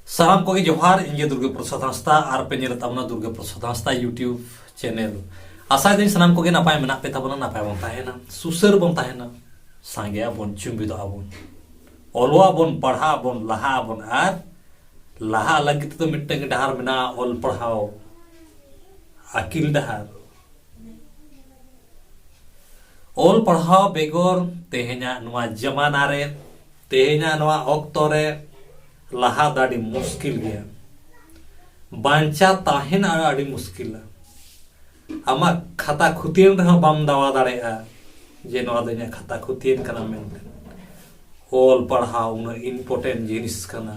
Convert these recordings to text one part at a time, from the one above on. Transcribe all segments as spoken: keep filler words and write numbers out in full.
ᱥᱟᱱᱟᱢ ᱠᱚᱜᱮ ᱡᱚᱦᱟᱨ, ᱤᱧ ᱜᱮ ᱫᱩᱨᱜᱟᱹ ᱯᱨᱚᱥᱟᱫᱽ ᱦᱟᱸᱥᱫᱟ ᱟᱨ ᱯᱮ ᱧᱮᱞᱮᱫ ᱛᱟᱵᱚᱱᱟ ᱫᱩᱨᱜᱟᱹ ᱯᱨᱚᱥᱟᱫᱽ ᱦᱟᱸᱥᱫᱟ YouTube ᱪᱮᱱᱮᱞ᱾ ᱟᱥᱟᱭ ᱫᱟᱹᱧ ᱥᱟᱱᱟᱢ ᱠᱚᱜᱮ ᱱᱟᱯᱟᱭ ᱢᱮᱱᱟᱜ ᱯᱮ ᱛᱟᱵᱚᱱᱟ, ᱱᱟᱯᱟᱭ ᱵᱚᱱ ᱛᱟᱦᱮᱱᱟ, ᱥᱩᱥᱟᱹᱨ ᱵᱚᱱ ᱛᱟᱦᱮᱱᱟ, ᱥᱟᱸᱜᱮ ᱟᱵᱚᱱ, ᱡᱩᱢᱤᱫᱚᱜ ᱟᱵᱚᱱ, ᱚᱞᱚᱜ ᱟᱵᱚᱱ, ᱯᱟᱲᱦᱟᱜ ᱟᱵᱚᱱ, ᱞᱟᱦᱟᱜ ᱟᱵᱚᱱ᱾ ᱟᱨ ᱞᱟᱦᱟᱜ ᱞᱟᱹᱜᱤᱫ ᱛᱮᱫᱚ ᱢᱤᱫᱴᱟᱝ ᱜᱮ ᱰᱟᱦᱟᱨ ᱢᱮᱱᱟᱜᱼᱟ, ᱚᱞ ᱯᱟᱲᱦᱟᱣ, ᱟᱹᱠᱤᱞ ᱰᱟᱦᱟᱨ᱾ ᱚᱞ ᱯᱟᱲᱦᱟᱣ ᱵᱮᱜᱚᱨ ᱛᱮᱦᱮᱧᱟᱜ ᱱᱚᱣᱟ ᱡᱟᱢᱟᱱᱟ ᱨᱮ, ᱛᱮᱦᱮᱧᱟᱜ ᱱᱚᱣᱟ ᱚᱠᱛᱚ ᱨᱮ ᱞᱟᱦᱟ ᱫᱚ ᱟᱹᱰᱤ ᱢᱩᱥᱠᱤᱞ ᱜᱮᱭᱟ, ᱵᱟᱧᱪᱟᱣ ᱛᱟᱦᱮᱱ ᱟᱹᱰᱤ ᱢᱩᱥᱠᱤᱞᱟ᱾ ᱟᱢᱟᱜ ᱠᱷᱟᱛᱟ ᱠᱷᱩᱛᱤᱭᱟᱹᱱ ᱨᱮᱦᱚᱸ ᱵᱟᱢ ᱫᱟᱣᱟ ᱫᱟᱲᱮᱭᱟᱜᱼᱟ ᱡᱮ ᱱᱚᱣᱟ ᱫᱚ ᱤᱧᱟᱹᱜ ᱠᱷᱟᱛᱟ ᱠᱷᱩᱛᱤᱭᱟᱹᱱ ᱠᱟᱱᱟ ᱢᱮᱱᱛᱮ᱾ ᱚᱞ ᱯᱟᱲᱦᱟᱣ ᱩᱱᱟᱹᱜ important ᱡᱤᱱᱤᱥ ᱠᱟᱱᱟ᱾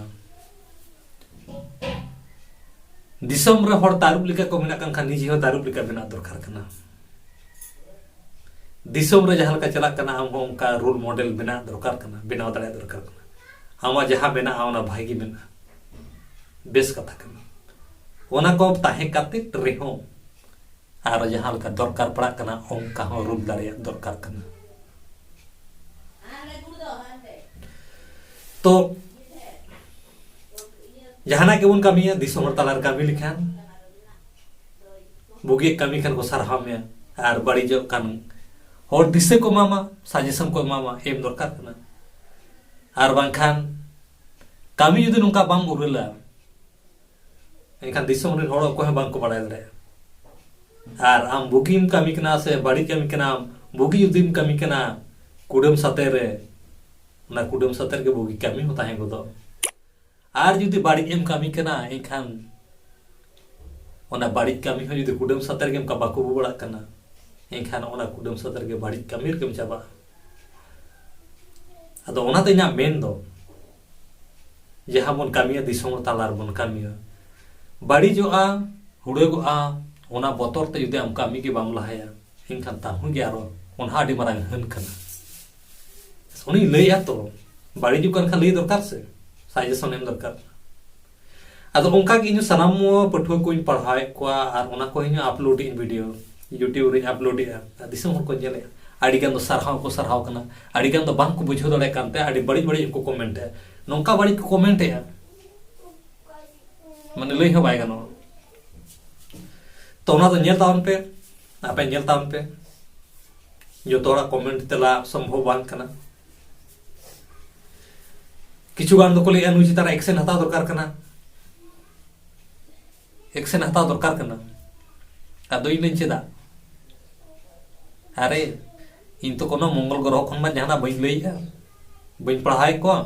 ᱫᱤᱥᱚᱢ ᱨᱮ ᱦᱚᱲ ᱛᱟᱹᱨᱩᱵ ᱞᱮᱠᱟ ᱠᱚ ᱢᱮᱱᱟᱜ ᱠᱟᱱ ᱠᱷᱟᱱ ᱱᱤᱡᱮ ᱦᱚᱸ ᱛᱟᱹᱨᱩᱵ ᱞᱮᱠᱟ ᱵᱮᱱᱟᱜ ᱫᱚᱨᱠᱟᱨ ᱠᱟᱱᱟ᱾ ᱫᱤᱥᱚᱢ ᱨᱮ ᱡᱟᱦᱟᱸ ᱞᱮᱠᱟ ᱪᱟᱞᱟᱜ ᱠᱟᱱᱟ, ᱟᱢ ᱦᱚᱸ ᱚᱱᱠᱟ role model ᱵᱮᱱᱟᱜ ᱫᱚᱨᱠᱟᱨ ᱠᱟᱱᱟ, ᱵᱮᱱᱟᱣ ᱫᱟᱲᱮᱭᱟᱜ ᱫᱚᱨᱠᱟᱨ ᱠᱟᱱᱟ᱾ ᱟᱢᱟᱜ ᱡᱟᱦᱟᱸ ᱢᱮᱱᱟᱜᱼᱟ, ᱚᱱᱟ ᱵᱷᱟᱜᱮ ᱢᱮᱱᱟᱜᱼᱟ, ᱵᱮᱥ ᱠᱟᱛᱷᱟ ᱠᱟᱱᱟ᱾ ᱚᱱᱟ ᱠᱚ ᱛᱟᱦᱮᱸ ᱠᱟᱛᱮ ᱨᱮᱦᱚᱸ ᱟᱨ ᱡᱟᱦᱟᱸ ᱞᱮᱠᱟ ᱫᱚᱨᱠᱟᱨ ᱯᱟᱲᱟᱜ ᱠᱟᱱᱟ, ᱚᱱᱠᱟ ᱦᱚᱸ ᱨᱩᱞ ᱫᱟᱲᱮᱭᱟᱜ ᱫᱚᱨᱠᱟᱨ ᱠᱟᱱᱟ᱾ ᱛᱚ ᱡᱟᱦᱟᱱᱟᱜ ᱜᱮᱵᱚᱱ ᱠᱟᱹᱢᱤᱭᱟ, ᱫᱤᱥᱚᱢ ᱦᱚᱲ ᱛᱟᱞᱟᱨᱮ ᱠᱟᱹᱢᱤ ᱞᱮᱠᱷᱟᱱ ᱵᱩᱜᱤ ᱠᱟᱹᱢᱤ ᱠᱷᱟᱱ ᱠᱚ ᱥᱟᱨᱦᱟᱣ ᱢᱮᱭᱟ, ᱟᱨ ᱵᱟᱹᱲᱤᱡᱚᱜ ᱠᱟᱱ ᱦᱚᱲ ᱫᱤᱥᱟᱹ ᱠᱚ ᱮᱢᱟᱢᱟ, suggestion ᱠᱚ ᱮᱢᱟᱢᱟ, ᱮᱢ ᱫᱚᱨᱠᱟᱨ ᱠᱟᱱᱟ᱾ ᱟᱨ ᱵᱟᱝᱠᱷᱟᱱ ᱠᱟᱹᱢᱤ ᱡᱩᱫᱤ ᱱᱚᱝᱠᱟ ᱵᱟᱢ ᱩᱨᱟᱹᱞᱟ, ᱮᱱᱠᱷᱟᱱ ᱫᱤᱥᱚᱢ ᱨᱮᱱ ᱦᱚᱲ ᱚᱠᱚᱭ ᱦᱚᱸ ᱵᱟᱝ ᱠᱚ ᱵᱟᱲᱟᱭ ᱫᱟᱲᱮᱭᱟᱜᱼᱟ᱾ ᱟᱨ ᱟᱢ ᱵᱩᱜᱤᱢ ᱠᱟᱹᱢᱤ ᱠᱟᱱᱟ ᱥᱮ ᱵᱟᱹᱲᱤᱡ ᱠᱟᱹᱢᱤ ᱠᱟᱱᱟᱢ, ᱵᱩᱜᱤ ᱡᱩᱫᱤᱢ ᱠᱟᱹᱢᱤ ᱠᱟᱱᱟ ᱠᱩᱰᱟᱹᱢ ᱥᱟᱛᱮ ᱨᱮ, ᱚᱱᱟ ᱠᱩᱰᱟᱹᱢ ᱥᱟᱛᱮ ᱨᱮᱜᱮ ᱵᱩᱜᱤ ᱠᱟᱹᱢᱤ ᱦᱚᱸ ᱛᱟᱦᱮᱸ ᱜᱚᱫᱚᱜ᱾ ᱟᱨ ᱡᱩᱫᱤ ᱵᱟᱹᱲᱤᱡ ᱮᱢ ᱠᱟᱹᱢᱤ ᱠᱟᱱᱟ, ᱮᱱᱠᱷᱟᱱ ᱚᱱᱟ ᱵᱟᱹᱲᱤᱡ ᱠᱟᱹᱢᱤ ᱦᱚᱸ ᱡᱩᱫᱤ ᱠᱩᱰᱟᱹᱢ ᱥᱟᱛᱮ ᱨᱮᱜᱮᱢ ᱠᱟᱵᱟ ᱠᱩᱵᱩ ᱵᱟᱲᱟᱜ ᱠᱟᱱᱟ, ᱮᱱᱠᱷᱟᱱ ᱚᱱᱟ ᱠᱩᱰᱟᱹᱢ ᱥᱟᱛᱮ ᱨᱮᱜᱮ ᱵᱟᱹᱲᱤᱡ ᱠᱟᱹᱢᱤ ᱨᱮᱜᱮᱢ ᱪᱟᱵᱟᱜᱼᱟ᱾ ᱟᱫᱚ ᱚᱱᱟᱛᱮ ᱤᱧᱟᱹᱜ ᱢᱮᱱ ᱫᱚ, ᱡᱟᱦᱟᱸ ᱵᱚᱱ ᱠᱟᱹᱢᱤᱭᱟ ᱫᱤᱥᱚᱢ ᱦᱚᱲ ᱛᱟᱞᱟ ᱨᱮᱵᱚᱱ ᱠᱟᱹᱢᱤᱭᱟ᱾ ᱵᱟᱹᱲᱤᱡᱚᱜᱼᱟ, ᱦᱩᱲᱟᱹᱜᱚᱜᱼᱟ, ᱚᱱᱟ ᱵᱚᱛᱚᱨ ᱛᱮ ᱡᱩᱫᱤ ᱟᱢ ᱠᱟᱹᱢᱤ ᱜᱮ ᱵᱟᱢ ᱞᱟᱦᱟᱭᱟ, ᱮᱱᱠᱷᱟᱱ ᱛᱟᱦᱩᱸ ᱜᱮ ᱟᱨᱚ ᱚᱱᱟ ᱟᱹᱰᱤ ᱢᱟᱨᱟᱝ ᱦᱟᱹᱱ ᱠᱟᱱᱟ᱾ ᱩᱱᱤᱧ ᱞᱟᱹᱭᱟ ᱛᱚ, ᱵᱟᱹᱲᱤᱡᱚᱜ ᱠᱟᱱ ᱠᱷᱟᱱ ᱞᱟᱹᱭ ᱫᱚᱨᱠᱟᱨ ᱥᱮ, suggestion ᱮᱢ ᱫᱚᱨᱠᱟᱨ᱾ ᱟᱫᱚ ᱚᱱᱠᱟ ᱜᱮ ᱤᱧ ᱦᱚᱸ ᱥᱟᱱᱟᱢ ᱯᱟᱹᱴᱷᱩᱣᱟᱹ ᱠᱚᱧ ᱯᱟᱲᱦᱟᱣᱮᱫ ᱠᱚᱣᱟ ᱟᱨ ᱚᱱᱟ ᱠᱚ ᱤᱧ ᱦᱚᱸ upload ᱤᱧ video, YouTube ᱨᱮᱧ upload ᱮᱜᱼᱟ᱾ ᱟᱨ ᱫᱤᱥᱚᱢ ᱦᱚᱲ ᱠᱚ ᱧᱮᱞᱮᱫᱼᱟ, ᱟᱹᱰᱤ ᱜᱟᱱ ᱫᱚ ᱥᱟᱨᱦᱟᱣ ᱠᱚ ᱥᱟᱨᱦᱟᱣ ᱠᱟᱱᱟ, ᱟᱹᱰᱤ ᱜᱟᱱ ᱫᱚ ᱵᱟᱝ ᱠᱚ ᱵᱩᱡᱷᱟᱹᱣ ᱫᱟᱲᱮᱭᱟᱜ ᱠᱟᱱᱛᱮ ᱟᱹᱰᱤ ᱵᱟᱹᱲᱤᱡ ᱵᱟᱹᱲᱤᱡ ᱠᱚ comment ᱮᱜᱼᱟ᱾ ᱱᱚᱝᱠᱟ ᱵᱟᱹᱲᱤᱡ ᱠᱚ comment ᱮᱜᱼᱟ, ᱢᱟᱱᱮ ᱞᱟᱹᱭ ᱦᱚᱸ ᱵᱟᱭ ᱜᱟᱱᱚᱜᱼᱟ᱾ ᱛᱚ ᱚᱱᱟ ᱫᱚ ᱧᱮᱞ ᱛᱟᱵᱚᱱ ᱯᱮ, ᱟᱯᱮ ᱧᱮᱞ ᱛᱟᱵᱚᱱ ᱯᱮ᱾ ᱡᱚᱛᱚ ᱦᱚᱲᱟᱜ ᱠᱚᱢᱮᱱᱴ ᱛᱮᱞᱟ ᱥᱚᱢᱵᱷᱚᱵ ᱵᱟᱝ ᱠᱟᱱᱟ᱾ ᱠᱤᱪᱷᱩ ᱜᱟᱱ ᱫᱚᱠᱚ ᱞᱟᱹᱭᱮᱫᱼᱟ ᱱᱩᱭ ᱪᱮᱛᱟᱱ ᱨᱮ ᱮᱠᱥᱮᱱ ᱦᱟᱛᱟᱣ ᱫᱚᱨᱠᱟᱨ ᱠᱟᱱᱟ, ᱮᱠᱥᱮᱱ ᱦᱟᱛᱟᱣ ᱫᱚᱨᱠᱟᱨ ᱠᱟᱱᱟ᱾ ᱟᱫᱚ ᱤᱧ ᱞᱟᱹᱭ ᱪᱮᱫᱟᱜ? ᱟᱨᱮ, ᱤᱧ ᱛᱚ ᱠᱳᱱᱳ ᱢᱚᱝᱜᱚᱞ ᱜᱨᱚᱦᱚ ᱠᱷᱚᱱ ᱢᱟ ᱡᱟᱦᱟᱱᱟᱜ ᱵᱟᱹᱧ ᱞᱟᱹᱭᱮᱜᱼᱟ, ᱵᱟᱹᱧ ᱯᱟᱲᱦᱟᱣᱮᱫ ᱠᱚᱣᱟ᱾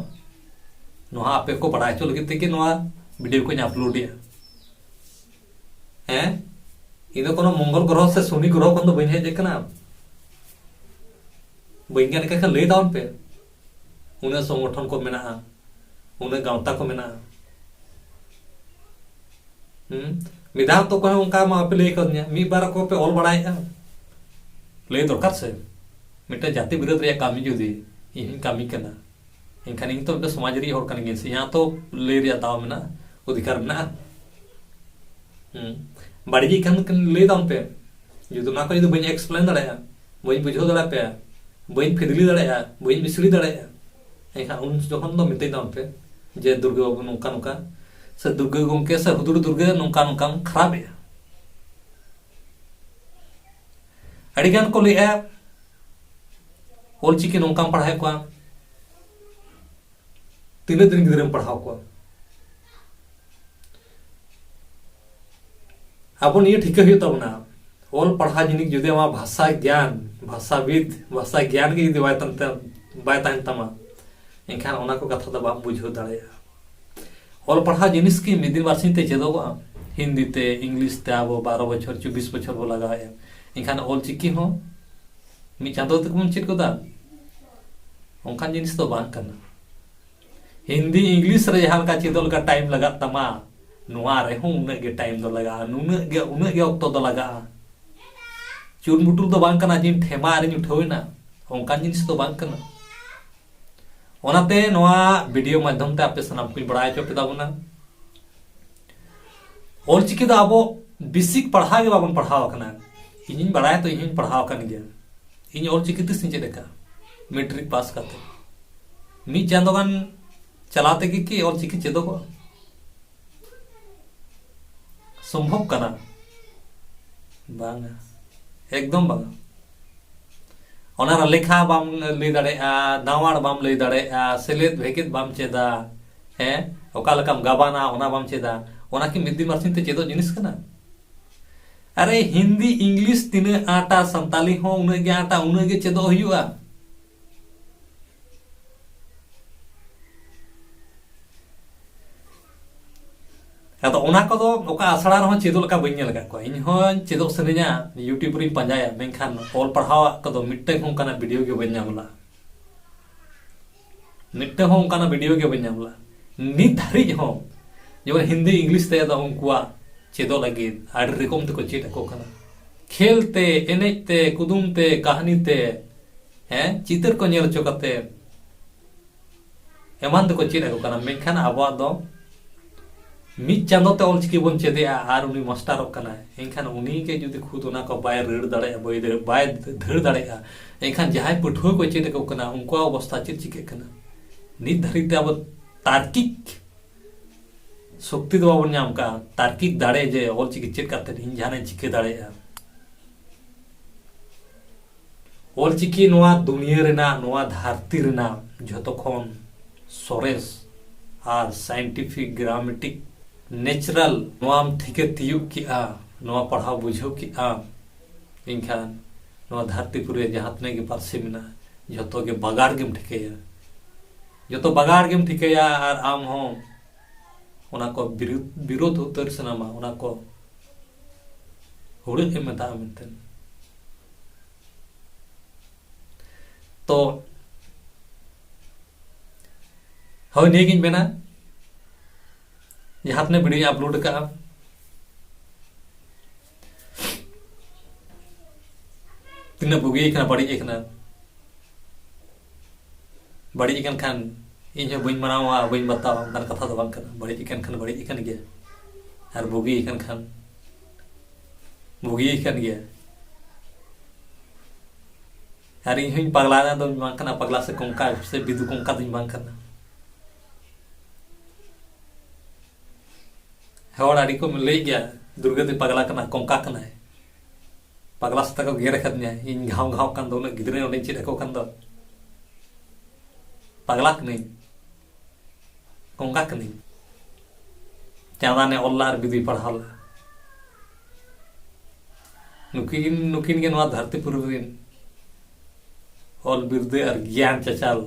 ᱱᱚᱣᱟ ᱟᱯᱮ ᱠᱚ ᱵᱟᱲᱟᱭ ᱦᱚᱪᱚ ᱞᱟᱹᱜᱤᱫ ᱛᱮᱜᱮ ᱱᱚᱣᱟ ᱵᱷᱤᱰᱤᱭᱳ ᱠᱚᱧ ᱟᱯᱞᱳᱰᱮᱜᱼᱟ᱾ ᱦᱮᱸ, ᱤᱧ ᱫᱚ ᱠᱳᱱᱳ ᱢᱚᱝᱜᱚᱞ ᱜᱨᱚᱦᱚ ᱥᱮ ᱥᱚᱱᱤ ᱜᱨᱚᱦᱚ ᱠᱷᱚᱱ ᱫᱚ ᱵᱟᱹᱧ ᱦᱮᱡ ᱟᱠᱟᱱᱟ᱾ ᱵᱟᱹᱧ ᱜᱟᱱ ᱠᱟᱜ ᱠᱷᱟᱱ ᱞᱟᱹᱭ ᱛᱟᱵᱚᱱ ᱯᱮ, ᱩᱱᱟᱹᱜ ᱥᱚᱝᱜᱚᱴᱷᱚᱱ ᱠᱚ ᱢᱮᱱᱟᱜᱼᱟ, ᱩᱱᱟᱹᱜ ᱜᱟᱶᱛᱟ ᱠᱚ ᱢᱮᱱᱟᱜᱼᱟ᱾ ᱦᱩᱸ? ᱢᱤᱫ ᱫᱷᱟᱣ ᱛᱚ ᱚᱠᱚᱭ ᱦᱚᱸ ᱚᱱᱠᱟ ᱢᱟ ᱵᱟᱯᱮ ᱞᱟᱹᱭ ᱠᱟᱣᱫᱤᱧᱟ, ᱢᱤᱫ ᱵᱟᱨ ᱠᱚ ᱯᱮ ᱚᱞ ᱵᱟᱲᱟᱭᱮᱫᱼᱟ᱾ ᱞᱟᱹᱭ ᱫᱚᱨᱠᱟᱨ ᱥᱮ, ᱢᱤᱫᱴᱮᱱ ᱡᱟᱹᱛᱤ ᱵᱤᱨᱳᱫᱷ ᱨᱮᱭᱟᱜ ᱠᱟᱹᱢᱤ ᱡᱩᱫᱤ ᱤᱧ ᱦᱚᱧ ᱠᱟᱹᱢᱤ ᱠᱟᱱᱟ, ᱮᱱᱠᱷᱟᱱ ᱤᱧ ᱛᱚ ᱢᱤᱫᱴᱮᱱ ᱥᱚᱢᱟᱡᱽ ᱨᱤᱡ ᱦᱚᱲ ᱠᱟᱱ ᱜᱤᱭᱟᱹᱧ ᱥᱮ, ᱤᱧᱟᱹᱜ ᱛᱚ ᱞᱟᱹᱭ ᱨᱮᱭᱟᱜ ᱫᱟᱣ ᱢᱮᱱᱟᱜᱼᱟ, ᱚᱫᱷᱤᱠᱟᱨ ᱢᱮᱱᱟᱜᱼᱟ᱾ ᱦᱩᱸ᱾ ᱵᱟᱹᱲᱤᱡ ᱠᱷᱟᱱ ᱞᱟᱹᱭ ᱛᱟᱵᱚᱱ ᱯᱮ᱾ ᱡᱩᱫᱤ ᱚᱱᱟ ᱠᱚ ᱡᱩᱫᱤ ᱵᱟᱹᱧ ᱮᱠᱥᱯᱞᱮᱱ ᱫᱟᱲᱮᱭᱟᱜᱼᱟ, ᱵᱟᱹᱧ ᱵᱩᱡᱷᱟᱹᱣ ᱫᱟᱲᱮᱭᱟᱯᱮᱭᱟ, ᱵᱟᱹᱧ ᱯᱷᱤᱫᱽᱞᱤ ᱫᱟᱲᱮᱭᱟᱜᱼᱟ, ᱵᱟᱹᱧ ᱢᱤᱥᱲᱤ ᱫᱟᱲᱮᱭᱟᱜᱼᱟ, ᱮᱱᱠᱷᱟᱱ ᱩᱱ ᱡᱚᱠᱷᱚᱱ ᱫᱚ ᱢᱤᱛᱟᱹᱧ ᱛᱟᱵᱚᱱ ᱯᱮ ᱡᱮ ᱫᱩᱨᱜᱟᱹ ᱵᱟᱹᱵᱩ ᱱᱚᱝᱠᱟ ᱱᱚᱝᱠᱟ, ᱥᱮ ᱫᱩᱨᱜᱟᱹ ᱜᱚᱢᱠᱮ ᱥᱮ ᱦᱩᱫᱩᱲ ᱫᱩᱨᱜᱟᱹ ᱱᱚᱝᱠᱟ ᱱᱚᱝᱠᱟᱢ ᱠᱷᱟᱨᱟᱯᱮᱜᱼᱟ᱾ ᱟᱹᱰᱤᱜᱟᱱ ᱠᱚ ᱞᱟᱹᱭᱮᱜᱼᱟ, ᱚᱞᱪᱤᱠᱤ ᱱᱚᱝᱠᱟᱢ ᱯᱟᱲᱦᱟᱣᱮᱫ ᱠᱚᱣᱟ, ᱛᱤᱱᱟᱹᱜ ᱫᱤᱱ ᱜᱤᱫᱽᱨᱟᱹᱢ ᱯᱟᱲᱦᱟᱣ ᱠᱚᱣᱟ? ᱟᱵᱚ ᱱᱤᱭᱟᱹ ᱴᱷᱤᱠᱟᱹ ᱦᱩᱭᱩᱜ ᱛᱟᱵᱚᱱᱟ, ᱚᱞ ᱯᱟᱲᱦᱟᱣ ᱡᱤᱱᱤᱥ ᱡᱩᱫᱤ ᱟᱢᱟᱜ ᱵᱷᱟᱥᱟ ᱜᱮᱭᱟᱱ, ᱵᱷᱟᱥᱟᱵᱤᱫ, ᱵᱷᱟᱥᱟ ᱜᱮᱭᱟᱱ ᱜᱮ ᱡᱩᱫᱤ ᱵᱟᱭ ᱛᱟᱦᱮᱱ ᱛᱟᱢ, ᱵᱟᱭ ᱛᱟᱦᱮᱱ ᱛᱟᱢᱟ, ᱮᱱᱠᱷᱟᱱ ᱚᱱᱟ ᱠᱚ ᱠᱟᱛᱷᱟ ᱫᱚ ᱵᱟᱢ ᱵᱩᱡᱷᱟᱹᱣ ᱫᱟᱲᱮᱭᱟᱜᱼᱟ᱾ ᱚᱞ ᱯᱟᱲᱦᱟᱣ ᱡᱤᱱᱤᱥ ᱠᱤ ᱢᱤᱫ ᱫᱤᱱ ᱵᱟᱨ ᱥᱤᱧ ᱛᱮ ᱪᱮᱫᱚᱜᱚᱜᱼᱟ? ᱦᱤᱱᱫᱤ ᱛᱮ, ᱤᱝᱞᱤᱥ ᱛᱮ ᱟᱵᱚ ᱵᱟᱨᱚ ᱵᱚᱪᱷᱚᱨ, ᱪᱚᱵᱵᱤᱥ ᱵᱚᱪᱷᱚᱨ ᱵᱚ ᱞᱟᱜᱟᱣᱮᱫᱼᱟ, ᱮᱱᱠᱷᱟᱱ ᱚᱞ ᱪᱤᱠᱤ ᱦᱚᱸ ᱢᱤᱫ ᱪᱟᱸᱫᱚ ᱛᱮᱜᱮ ᱵᱚᱱ ᱪᱮᱫ ᱜᱚᱫᱟ? ᱚᱱᱠᱟᱱ ᱡᱤᱱᱤᱥ ᱫᱚ ᱵᱟᱝ ᱠᱟᱱᱟ᱾ ᱦᱤᱱᱫᱤ, ᱤᱝᱞᱤᱥ ᱨᱮ ᱡᱟᱦᱟᱸ ᱞᱮᱠᱟ ᱪᱮᱫᱚᱜ ᱞᱮᱠᱟ ᱴᱟᱭᱤᱢ ᱞᱟᱜᱟᱜ ᱛᱟᱢᱟ, ᱱᱚᱣᱟ ᱨᱮᱦᱚᱸ ᱩᱱᱟᱹᱜ ᱜᱮ ᱴᱟᱭᱤᱢ ᱫᱚ ᱞᱟᱜᱟᱜᱼᱟ, ᱱᱩᱱᱟᱹᱜ ᱜᱮ, ᱩᱱᱟᱹᱜ ᱜᱮ ᱚᱠᱛᱚ ᱫᱚ ᱞᱟᱜᱟᱜᱼᱟ᱾ ᱪᱩᱞ ᱵᱩᱴᱩᱞ ᱫᱚ ᱵᱟᱝ ᱠᱟᱱᱟ ᱡᱮ ᱴᱷᱮᱢᱟ ᱨᱤᱧ ᱩᱴᱷᱟᱹᱣ ᱮᱱᱟ, ᱚᱱᱠᱟᱱ ᱡᱤᱱᱤᱥ ᱫᱚ ᱵᱟᱝ ᱠᱟᱱᱟ᱾ ᱚᱱᱟᱛᱮ ᱱᱚᱣᱟ ᱵᱷᱤᱰᱤᱭᱳ ᱢᱟᱫᱽᱫᱷᱚᱢ ᱛᱮ ᱟᱯᱮ ᱥᱟᱱᱟᱢ ᱠᱚᱧ ᱵᱟᱲᱟᱭ ᱦᱚᱪᱚ ᱯᱮ ᱛᱟᱵᱚᱱᱟ᱾ ᱚᱞᱪᱤᱠᱤ ᱫᱚ ᱟᱵᱚ ᱵᱮᱥᱤᱠ ᱯᱟᱲᱦᱟᱣ ᱜᱮ ᱵᱟᱵᱚᱱ ᱯᱟᱲᱦᱟᱣ ᱟᱠᱟᱱᱟ᱾ ᱤᱧᱤᱧ ᱵᱟᱲᱟᱭᱟ ᱛᱚ, ᱤᱧ ᱦᱚᱧ ᱯᱟᱲᱦᱟᱣ ᱟᱠᱟᱱ ᱜᱮᱭᱟ᱾ ᱤᱧ ᱚᱞᱪᱤᱠᱤ ᱛᱤᱥ ᱤᱧ ᱪᱮᱫ ᱟᱠᱟᱫᱼᱟ? ᱢᱮᱴᱨᱤᱠ ᱯᱟᱥ ᱠᱟᱛᱮ᱾ ᱢᱤᱫ ᱪᱟᱸᱫᱳ ᱜᱟᱱ ᱪᱟᱞᱟᱣ ᱛᱮᱜᱮ ᱠᱤ ᱚᱞᱪᱤᱠᱤ ᱪᱮᱫᱚᱜᱚᱜᱼᱟ? ᱥᱚᱢᱵᱷᱚᱵ ᱠᱟᱱᱟ? ᱵᱟᱝᱟ, ᱮᱠᱫᱚᱢ ᱵᱟᱝᱟ᱾ ᱚᱱᱟ ᱨᱮ ᱞᱮᱠᱷᱟ ᱵᱟᱢ ᱞᱟᱹᱭ ᱫᱟᱲᱮᱭᱟᱜᱼᱟ, ᱱᱟᱣᱟᱲ ᱵᱟᱢ ᱞᱟᱹᱭ ᱫᱟᱲᱮᱭᱟᱜᱼᱟ, ᱥᱮᱞᱮᱫ ᱵᱷᱮᱜᱮᱫ ᱵᱟᱢ ᱪᱮᱫᱟ, ᱦᱮᱸ, ᱚᱠᱟ ᱞᱮᱠᱟᱢ ᱜᱟᱵᱟᱱᱟ ᱚᱱᱟ ᱵᱟᱢ ᱪᱮᱫᱟ, ᱚᱱᱟ ᱠᱤ ᱢᱤᱫ ᱫᱤᱱ ᱵᱟᱨᱥᱤᱧ ᱛᱮ ᱪᱮᱫᱚᱜ ᱡᱤᱱᱤᱥ ᱠᱟᱱᱟ? ᱟᱨᱮ, ᱦᱤᱱᱫᱤ ᱤᱝᱞᱤᱥ ᱛᱤᱱᱟᱹᱜ ᱟᱸᱴᱟ, ᱥᱟᱱᱛᱟᱞᱤ ᱦᱚᱸ ᱩᱱᱟᱹᱜ ᱜᱮ ᱟᱸᱴᱟ, ᱩᱱᱟᱹᱜ ᱜᱮ ᱪᱮᱫᱚᱜ ᱦᱩᱭᱩᱜᱼᱟ᱾ ᱟᱫᱚ ᱚᱱᱟ ᱠᱚᱫᱚ ᱚᱠᱟ ᱟᱥᱲᱟ ᱨᱮᱦᱚᱸ ᱪᱮᱫᱚᱜ ᱞᱮᱠᱟ ᱵᱟᱹᱧ ᱧᱮᱞ ᱟᱠᱟᱫ ᱠᱚᱣᱟ᱾ ᱤᱧ ᱦᱚᱸᱧ ᱪᱮᱫᱚᱜ ᱥᱟᱱᱟᱧᱟ, YouTube ᱨᱤᱧ ᱯᱟᱸᱡᱟᱭᱟ, ᱢᱮᱱᱠᱷᱟᱱ ᱚᱞ ᱯᱟᱲᱦᱟᱣᱟᱜ ᱠᱚᱫᱚ ᱢᱤᱫᱴᱟᱝ ᱦᱚᱸ ᱚᱱᱠᱟᱱᱟᱜ ᱵᱷᱤᱰᱤᱭᱳ ᱜᱮ ᱵᱟᱹᱧ ᱧᱟᱢ ᱞᱮᱫᱟ᱾ ᱢᱤᱫᱴᱟᱝ ᱦᱚᱸ ᱚᱱᱠᱟᱱᱟᱜ ᱵᱷᱤᱰᱤᱭᱳ ᱜᱮ ᱵᱟᱹᱧ ᱧᱟᱢ ᱞᱮᱫᱟ᱾ ᱱᱤᱛ ᱫᱷᱟᱹᱨᱤᱡ ᱦᱚᱸ ᱡᱮᱢᱚᱱ ᱦᱤᱱᱫᱤ ᱤᱝᱞᱤᱥ ᱛᱮ ᱫᱚ ᱩᱱᱠᱩᱣᱟᱜ ᱪᱮᱫᱚᱜ ᱞᱟᱹᱜᱤᱫ ᱟᱹᱰᱤ ᱨᱚᱠᱚᱢ ᱛᱮᱠᱚ ᱪᱮᱫ ᱟᱠᱚ ᱠᱟᱱᱟ, ᱠᱷᱮᱞ ᱛᱮ, ᱮᱱᱮᱡ ᱛᱮ, ᱠᱩᱫᱩᱢ ᱛᱮ, ᱠᱟᱹᱦᱱᱤ ᱛᱮ, ᱦᱮᱸ, ᱪᱤᱛᱟᱹᱨ ᱠᱚ ᱧᱮᱞ ᱦᱚᱪᱚ ᱠᱟᱛᱮ ᱮᱢᱟᱱ ᱛᱮᱠᱚ ᱪᱮᱫ ᱟᱠᱚ ᱠᱟᱱᱟ᱾ ᱢᱮᱱᱠᱷᱟᱱ ᱟᱵᱚᱣᱟᱜ ᱫᱚ ᱢᱤᱫ ᱪᱟᱸᱫᱚ ᱛᱮ ᱚᱞᱪᱤᱠᱤ ᱵᱚᱱ ᱪᱮᱫᱮᱜᱼᱟ ᱟᱨ ᱩᱱᱤ ᱢᱟᱥᱴᱟᱨᱚᱜ ᱠᱟᱱᱟᱭ, ᱮᱱᱠᱷᱟᱱ ᱩᱱᱤ ᱜᱮ ᱡᱩᱫᱤ ᱠᱷᱩᱫ ᱚᱱᱟ ᱠᱚ ᱵᱟᱭ ᱨᱟᱹᱲ ᱫᱟᱲᱮᱭᱟᱜᱼᱟ, ᱵᱟᱭ ᱫᱟᱹᱲ, ᱵᱟᱭ ᱫᱟᱹᱲ ᱫᱟᱲᱮᱭᱟᱜᱼᱟ, ᱮᱱᱠᱷᱟᱱ ᱡᱟᱦᱟᱸᱭ ᱯᱟᱹᱴᱷᱩᱣᱟᱹ ᱠᱚ ᱪᱮᱫ ᱟᱠᱚ ᱠᱟᱱᱟ, ᱩᱱᱠᱩᱣᱟᱜ ᱚᱵᱚᱥᱛᱷᱟ ᱪᱮᱫ ᱪᱤᱠᱟᱹᱜ ᱠᱟᱱᱟ? ᱱᱤᱛ ᱫᱷᱟᱹᱨᱤᱡ ᱛᱮ ᱟᱵᱚ ᱛᱟᱨᱠᱤᱠ ᱥᱚᱠᱛᱤ ᱫᱚ ᱵᱟᱵᱚᱱ ᱧᱟᱢ ᱠᱟᱜᱼᱟ, ᱛᱟᱨᱠᱤᱠ ᱫᱟᱲᱮ ᱡᱮ ᱚᱞᱪᱤᱠᱤ ᱪᱮᱫ ᱠᱟᱛᱮ ᱤᱧ ᱡᱟᱦᱟᱱᱟᱜ ᱤᱧ ᱪᱤᱠᱟᱹ ᱫᱟᱲᱮᱭᱟᱜᱼᱟ᱾ ᱚᱞᱪᱤᱠᱤ ᱱᱚᱣᱟ ᱫᱩᱱᱤᱭᱟᱹ ᱨᱮᱱᱟᱜ, ᱱᱚᱣᱟ ᱫᱷᱟᱹᱨᱛᱤ ᱨᱮᱱᱟᱜ ᱡᱷᱚᱛᱚ ᱠᱷᱚᱱ ᱥᱚᱨᱮᱥ ᱟᱨ scientific, grammatic, natural, ᱱᱚᱣᱟᱢ ᱴᱷᱤᱠᱟᱹ ᱛᱤᱭᱳᱜ ᱠᱮᱜᱼᱟ, ᱱᱚᱣᱟ ᱯᱟᱲᱦᱟᱣ ᱵᱩᱡᱷᱟᱹᱣ ᱠᱮᱜᱼᱟ, ᱮᱱᱠᱷᱟᱱ ᱱᱚᱣᱟ ᱫᱷᱟᱹᱨᱛᱤ ᱯᱩᱨᱤ ᱨᱮ ᱡᱟᱦᱟᱸ ᱛᱤᱱᱟᱹᱜ ᱜᱮ ᱯᱟᱹᱨᱥᱤ ᱢᱮᱱᱟᱜᱼᱟ, ᱡᱷᱚᱛᱚ ᱜᱮ ᱵᱟᱜᱟᱲ ᱜᱮᱢ ᱴᱷᱤᱠᱟᱹᱭᱟ᱾ ᱡᱷᱚᱛᱚ ᱵᱟᱜᱟᱲ ᱜᱮᱢ ᱴᱷᱤᱠᱟᱹᱭᱟ ᱟᱨ ᱟᱢ ᱦᱚᱸ ᱚᱱᱟ ᱠᱚ ᱵᱤᱨᱩᱫ, ᱵᱤᱨᱳᱫ ᱩᱛᱟᱹᱨ ᱥᱟᱱᱟᱢᱟ, ᱚᱱᱟ ᱠᱚ ᱦᱩᱲᱟᱹᱜ ᱮᱢ ᱢᱮᱛᱟᱜᱼᱟ ᱢᱮᱱᱛᱮ᱾ ᱛᱚ, ᱦᱳᱭ, ᱱᱤᱭᱟᱹᱜᱤᱧ ᱢᱮᱱᱟ, ᱡᱟᱦᱟᱸ ᱛᱤᱱᱟᱹᱜ ᱵᱷᱤᱰᱤᱭᱳᱧ ᱟᱯᱞᱳᱰ ᱟᱠᱟᱫᱼᱟ, ᱛᱤᱱᱟᱹᱜ ᱵᱩᱜᱤ ᱟᱠᱟᱱᱟ, ᱵᱟᱹᱲᱤᱡ ᱟᱠᱟᱱᱟ, ᱵᱟᱹᱲᱤᱡ ᱟᱠᱟᱱ ᱠᱷᱟᱱ ᱤᱧ ᱦᱚᱸ ᱵᱟᱹᱧ ᱢᱟᱱᱟᱣᱟ, ᱵᱟᱹᱧ ᱵᱟᱛᱟᱣᱟ, ᱚᱱᱠᱟᱱ ᱠᱟᱛᱷᱟ ᱫᱚ ᱵᱟᱝ ᱠᱟᱱᱟ᱾ ᱵᱟᱹᱲᱤᱡ ᱟᱠᱟᱱ ᱠᱷᱟᱱ ᱵᱟᱹᱲᱤᱡ ᱟᱠᱟᱱ ᱜᱮᱭᱟ, ᱟᱨ ᱵᱩᱜᱤ ᱟᱠᱟᱱ ᱠᱷᱟᱱ ᱵᱩᱜᱤ ᱟᱠᱟᱱ ᱜᱮᱭᱟ᱾ ᱟᱨ ᱤᱧ ᱦᱚᱸᱧ ᱯᱟᱜᱽᱞᱟ ᱫᱚᱧ ᱵᱟᱝ ᱠᱟᱱᱟ, ᱯᱟᱜᱽᱞᱟ ᱥᱮ ᱠᱚᱝᱠᱟ ᱥᱮ ᱵᱤᱫᱩ ᱠᱚᱝᱠᱟ ᱫᱚᱧ ᱵᱟᱝ ᱠᱟᱱᱟ᱾ ᱦᱚᱲ ᱟᱹᱰᱤ ᱠᱚ ᱞᱟᱹᱭ ᱜᱮᱭᱟ, ᱫᱩᱨᱜᱟᱹ ᱫᱚᱭ ᱯᱟᱜᱽᱞᱟ ᱠᱟᱱᱟ, ᱠᱚᱝᱠᱟ ᱠᱟᱱᱟᱭ᱾ ᱯᱟᱜᱽᱞᱟ ᱥᱮᱛᱟ ᱠᱚ ᱜᱮᱨ ᱟᱠᱟᱫᱤᱧᱟ, ᱤᱧ ᱜᱷᱟᱣ ᱜᱷᱟᱣ ᱠᱟᱱ ᱫᱚ, ᱩᱱᱟᱹᱜ ᱜᱤᱫᱽᱨᱟᱹ ᱚᱸᱰᱮᱧ ᱪᱮᱫ ᱟᱠᱚ ᱠᱟᱱ ᱫᱚ᱾ ᱯᱟᱜᱽᱞᱟ ᱠᱟᱹᱱᱟᱹᱧ, ᱠᱚᱝᱠᱟ ᱠᱟᱹᱱᱟᱹᱧ᱾ ᱪᱟᱸᱫᱟᱱᱮ ᱚᱞ ᱞᱟᱜ ᱟᱨ ᱵᱤᱫᱩᱭ ᱯᱟᱲᱦᱟᱣ ᱞᱟᱜ᱾ ᱱᱩᱠᱤᱱ, ᱱᱩᱠᱤᱱ ᱜᱮ ᱱᱚᱣᱟ ᱫᱷᱟᱹᱨᱛᱤ ᱯᱩᱨᱤ ᱨᱮᱱ ᱚᱞ ᱵᱤᱨᱫᱟᱹ ᱟᱨ ᱜᱮᱭᱟᱱ ᱪᱟᱪᱟᱞ,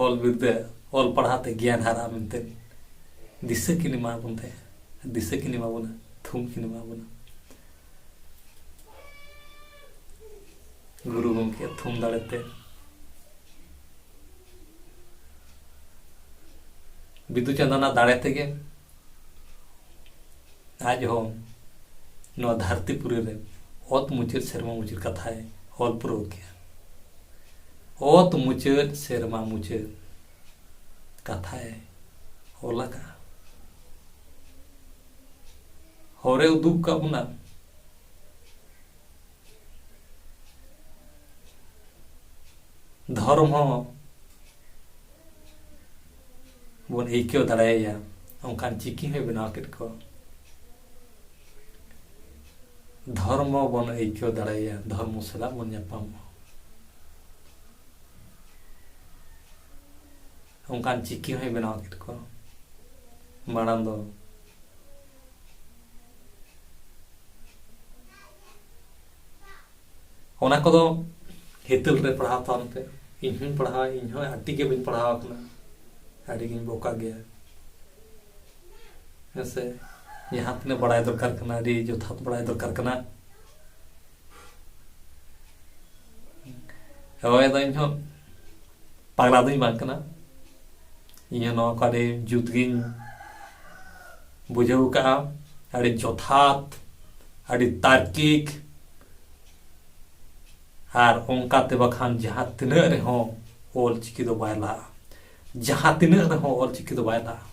ᱚᱞ ᱵᱤᱨᱫᱟᱹ, ᱚᱞ ᱯᱟᱲᱦᱟᱣ ᱛᱮ ᱜᱮᱭᱟᱱ ᱦᱟᱨᱟᱜᱼᱟ ᱢᱮᱱᱛᱮ ᱫᱤᱥᱟᱹ ᱠᱤᱱ ᱮᱢᱟ ᱵᱚᱱ ᱛᱟᱦᱮᱸᱫ, ᱫᱤᱥᱟᱹ ᱠᱤᱱ ᱮᱢᱟ ᱵᱚᱱᱟ, ᱛᱷᱩᱢ ᱠᱤᱱ ᱮᱢᱟ ᱵᱚᱱᱟ᱾ ᱜᱩᱨᱩ ᱜᱚᱢᱠᱮᱭᱟᱜ ᱛᱷᱩᱢ ᱫᱟᱲᱮᱛᱮ, ᱵᱤᱫᱩ ᱪᱟᱸᱫᱟᱱᱟᱜ ᱫᱟᱲᱮ ᱛᱮᱜᱮ ᱟᱡ ᱦᱚᱸ ᱱᱚᱣᱟ ᱫᱷᱟᱹᱨᱛᱤ ᱯᱩᱨᱤ ᱨᱮ ᱚᱛ ᱢᱩᱪᱟᱹᱫ ᱥᱮᱨᱢᱟ ᱢᱩᱪᱟᱹᱫ ᱠᱟᱛᱷᱟᱭ ᱚᱞ ᱯᱩᱨᱟᱹᱣ ᱠᱮᱜᱼᱟ᱾ ᱚᱛ ᱢᱩᱪᱟᱹᱫ ᱥᱮᱨᱢᱟ ᱢᱩᱪᱟᱹᱫ ᱠᱟᱛᱷᱟᱭ ᱚᱞ ᱟᱠᱟᱫᱼᱟ᱾ ᱦᱚᱨᱮ ᱩᱫᱩᱜ ᱟᱠᱟᱫ ᱵᱚᱱᱟ᱾ ᱫᱷᱚᱨᱚᱢ ᱦᱚᱸ ᱵᱚᱱ ᱟᱹᱭᱠᱟᱹᱣ ᱫᱟᱲᱮᱭᱟᱭᱟ, ᱚᱱᱠᱟᱱ ᱪᱤᱠᱤ ᱦᱚᱸᱭ ᱵᱮᱱᱟᱣ ᱠᱮᱫ ᱠᱚᱣᱟ᱾ ᱫᱷᱚᱨᱢᱚ ᱵᱚᱱ ᱟᱹᱭᱠᱟᱹᱣ ᱫᱟᱲᱮᱭᱟᱭᱟ, ᱫᱷᱚᱨᱢᱚ ᱥᱟᱞᱟᱜ ᱵᱚᱱ ᱧᱟᱯᱟᱢᱚᱜᱼᱟ, ᱚᱱᱠᱟᱱ ᱪᱤᱠᱤ ᱦᱚᱸᱭ ᱵᱮᱱᱟᱣ ᱠᱮᱫ ᱠᱚᱣᱟ᱾ ᱢᱟᱲᱟᱝ ᱫᱚ ᱚᱱᱟ ᱠᱚᱫᱚ ᱦᱤᱛᱟᱹᱞ ᱨᱮ ᱯᱟᱲᱦᱟᱣ ᱛᱟᱵᱚᱱ ᱯᱮ᱾ ᱤᱧ ᱦᱚᱸᱧ ᱯᱟᱲᱦᱟᱣᱟ, ᱤᱧ ᱦᱚᱸ ᱟᱹᱰᱤ ᱜᱮ ᱵᱟᱹᱧ ᱯᱟᱲᱦᱟᱣ ᱟᱠᱟᱱᱟ, ᱟᱹᱰᱤ ᱜᱤᱧ ᱵᱚᱠᱟ ᱜᱮᱭᱟ᱾ ᱦᱮᱸ ᱥᱮ? ᱡᱟᱦᱟᱸ ᱛᱤᱱᱟᱹᱜ ᱵᱟᱲᱟᱭ ᱫᱚᱨᱠᱟᱨ ᱠᱟᱱᱟ, ᱟᱹᱰᱤ ᱡᱚᱛᱷᱟᱛ ᱵᱟᱲᱟᱭ ᱫᱚᱨᱠᱟᱨ ᱠᱟᱱᱟ᱾ ᱦᱳᱭ, ᱟᱫᱚ ᱤᱧ ᱦᱚᱸ ᱯᱟᱜᱽᱞᱟ ᱫᱚᱧ ᱵᱟᱝ ᱠᱟᱱᱟ᱾ ᱤᱧ ᱦᱚᱸ ᱱᱚᱣᱟ ᱠᱚ ᱟᱹᱰᱤ ᱡᱩᱛ ᱜᱤᱧ ᱵᱩᱡᱷᱟᱹᱣ ᱠᱟᱜᱼᱟ, ᱟᱹᱰᱤ ᱡᱚᱛᱷᱟᱛ, ᱟᱹᱰᱤ ᱛᱟᱨᱠᱤᱠ᱾ ᱟᱨ ᱚᱱᱠᱟᱛᱮ ᱵᱟᱠᱷᱟᱱ ᱡᱟᱦᱟᱸ ᱛᱤᱱᱟᱹᱜ ᱨᱮᱦᱚᱸ ᱚᱞ ᱪᱤᱠᱤ ᱫᱚ ᱵᱟᱭ ᱞᱟᱦᱟᱜᱼᱟ, ᱡᱟᱦᱟᱸ ᱛᱤᱱᱟᱹᱜ ᱨᱮᱦᱚᱸ ᱚᱞ ᱪᱤᱠᱤ ᱫᱚ ᱵᱟᱭ ᱞᱟᱦᱟᱜᱼᱟ᱾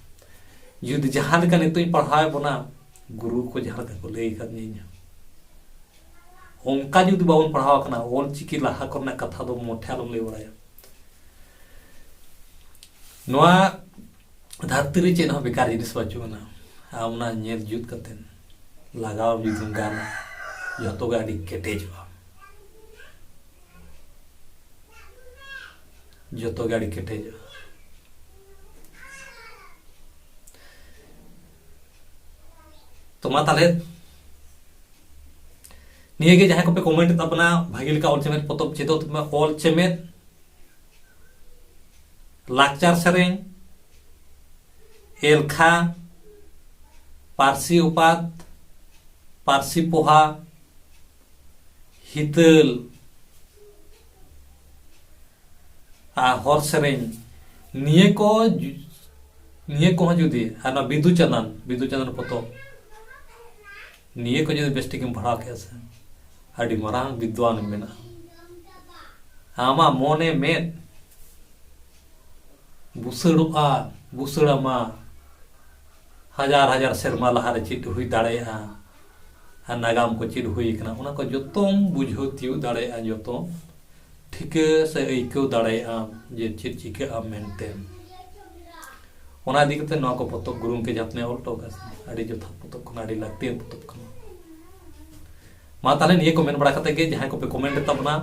ᱡᱩᱫᱤ ᱡᱟᱦᱟᱸ ᱞᱮᱠᱟ ᱱᱤᱛᱚᱜ ᱤᱧ ᱯᱟᱲᱦᱟᱣᱮᱫ ᱵᱚᱱᱟ, ᱜᱩᱨᱩ ᱠᱚ ᱡᱟᱦᱟᱸ ᱞᱮᱠᱟ ᱠᱚ ᱞᱟᱹᱭ ᱟᱠᱟᱫ ᱞᱤᱧᱟ, ᱚᱱᱠᱟ ᱡᱩᱫᱤ ᱵᱟᱵᱚᱱ ᱯᱟᱲᱦᱟᱣ ᱟᱠᱟᱱᱟ, ᱚᱞ ᱪᱤᱠᱤ ᱞᱟᱦᱟ ᱠᱚᱨᱮᱱᱟᱜ ᱠᱟᱛᱷᱟ ᱫᱚ ᱢᱚᱴᱷᱮ ᱟᱞᱚᱢ ᱞᱟᱹᱭ ᱵᱟᱲᱟᱭᱟ᱾ ᱱᱚᱣᱟ ᱫᱷᱟᱹᱨᱛᱤ ᱨᱮ ᱪᱮᱫ ᱦᱚᱸ ᱵᱮᱠᱟᱨ ᱡᱤᱱᱤᱥ ᱵᱟᱹᱪᱩᱜ ᱟᱱᱟ᱾ ᱟᱢ ᱚᱱᱟ ᱧᱮᱞ ᱡᱩᱛ ᱠᱟᱛᱮ ᱞᱟᱜᱟᱣ ᱡᱩᱫᱤᱢ ᱜᱟᱱᱟ, ᱡᱚᱛᱚ ᱜᱮ ᱟᱹᱰᱤ ᱠᱮᱴᱮᱡᱚᱜᱼᱟ᱾ ᱡᱚᱛᱚ ᱜᱮ ᱟᱹᱰᱤ ᱠᱮᱴᱮᱡᱚᱜᱼᱟ᱾ ᱛᱚ ᱢᱟ ᱛᱟᱦᱞᱮ, ᱱᱤᱭᱟᱹ ᱜᱮ ᱡᱟᱦᱟᱸᱭ ᱠᱚᱯᱮ comment ᱮᱫ ᱛᱟᱵᱚᱱᱟ, ᱵᱷᱟᱹᱜᱤ ᱞᱮᱠᱟ ᱚᱞ ᱪᱮᱢᱮᱫ ᱯᱚᱛᱚᱵ ᱪᱮᱫᱚᱜ ᱛᱟᱵᱚᱱᱟ, ᱚᱞ ᱪᱮᱢᱮᱫ, ᱞᱟᱠᱪᱟᱨ ᱥᱮᱨᱮᱧ, ᱮᱞᱠᱷᱟ, ᱯᱟᱹᱨᱥᱤ ᱚᱯᱟᱛ, ᱯᱟᱹᱨᱥᱤ ᱯᱚᱦᱟ, ᱦᱤᱛᱟᱹᱞ, ᱟᱨ ᱦᱚᱨ ᱥᱮᱨᱮᱧ, ᱱᱤᱭᱟᱹ ᱠᱚ ᱡᱩ-, ᱱᱤᱭᱟᱹ ᱠᱚᱦᱚᱸ ᱡᱩᱫᱤ, ᱟᱨ ᱚᱱᱟ ᱵᱤᱫᱩ ᱪᱟᱸᱫᱟᱱ, ᱵᱤᱫᱩ ᱪᱟᱸᱫᱟᱱ ᱯᱚᱛᱚᱵ, ᱱᱤᱭᱟᱹ ᱠᱚ ᱡᱩᱫᱤ ᱵᱮᱥ ᱴᱷᱤᱠᱮᱢ ᱯᱟᱲᱦᱟᱣ ᱠᱮᱜᱼᱟ ᱥᱮ, ᱟᱹᱰᱤ ᱢᱟᱨᱟᱝ ᱵᱤᱫᱽᱣᱟᱱ ᱮᱢ ᱵᱮᱱᱟᱜᱼᱟ᱾ ᱟᱢᱟᱜ ᱢᱚᱱᱮ ᱢᱮᱫ ᱵᱩᱥᱟᱹᱲᱚᱜᱼᱟ, ᱵᱩᱥᱟᱹᱲᱟᱢᱟ᱾ ᱦᱟᱡᱟᱨ ᱦᱟᱡᱟᱨ ᱥᱮᱨᱢᱟ ᱞᱟᱦᱟᱨᱮ ᱪᱮᱫ ᱦᱩᱭ ᱫᱟᱲᱮᱭᱟᱜᱼᱟ, ᱟᱨ ᱱᱟᱜᱟᱢ ᱠᱚ ᱪᱮᱫ ᱦᱩᱭ ᱟᱠᱟᱱᱟ, ᱚᱱᱟ ᱠᱚ ᱡᱚᱛᱚᱢ ᱵᱩᱡᱷᱟᱹᱣ ᱛᱤᱭᱳᱜ ᱫᱟᱲᱮᱭᱟᱜᱼᱟ, ᱡᱚᱛᱚ ᱴᱷᱤᱠᱟᱹ ᱥᱮ ᱟᱹᱭᱠᱟᱹᱣ ᱫᱟᱲᱮᱭᱟᱜᱼᱟ ᱡᱮ ᱪᱮᱫ ᱪᱤᱠᱟᱹᱜᱼᱟ ᱢᱮᱱᱛᱮ᱾ ᱚᱱᱟ ᱤᱫᱤ ᱠᱟᱛᱮ ᱱᱚᱣᱟ ᱠᱚ ᱯᱚᱛᱚᱵ ᱜᱩᱨᱩ ᱜᱚᱢᱠᱮ ᱡᱟᱦᱟᱸ ᱛᱤᱱᱟᱹᱜ ᱚᱞ ᱦᱚᱴᱚ ᱠᱟᱜᱼᱟ ᱥᱮ, ᱟᱹᱰᱤ ᱡᱚᱛᱷᱟᱛ ᱯᱚᱛᱚᱵ ᱠᱟᱱᱟ, ᱟᱹᱰᱤ ᱞᱟᱹᱠᱛᱤᱭᱟᱱ ᱯᱚᱛᱚᱵ ᱠᱟᱱᱟ᱾ ᱢᱟ ᱛᱟᱦᱞᱮ ᱱᱤᱭᱟᱹ ᱠᱚ ᱢᱮᱱ ᱵᱟᱲᱟ ᱠᱟᱛᱮ ᱜᱮ ᱡᱟᱦᱟᱸᱭ ᱠᱚᱯᱮ comment ᱮᱫ ᱛᱟᱵᱚᱱᱟ,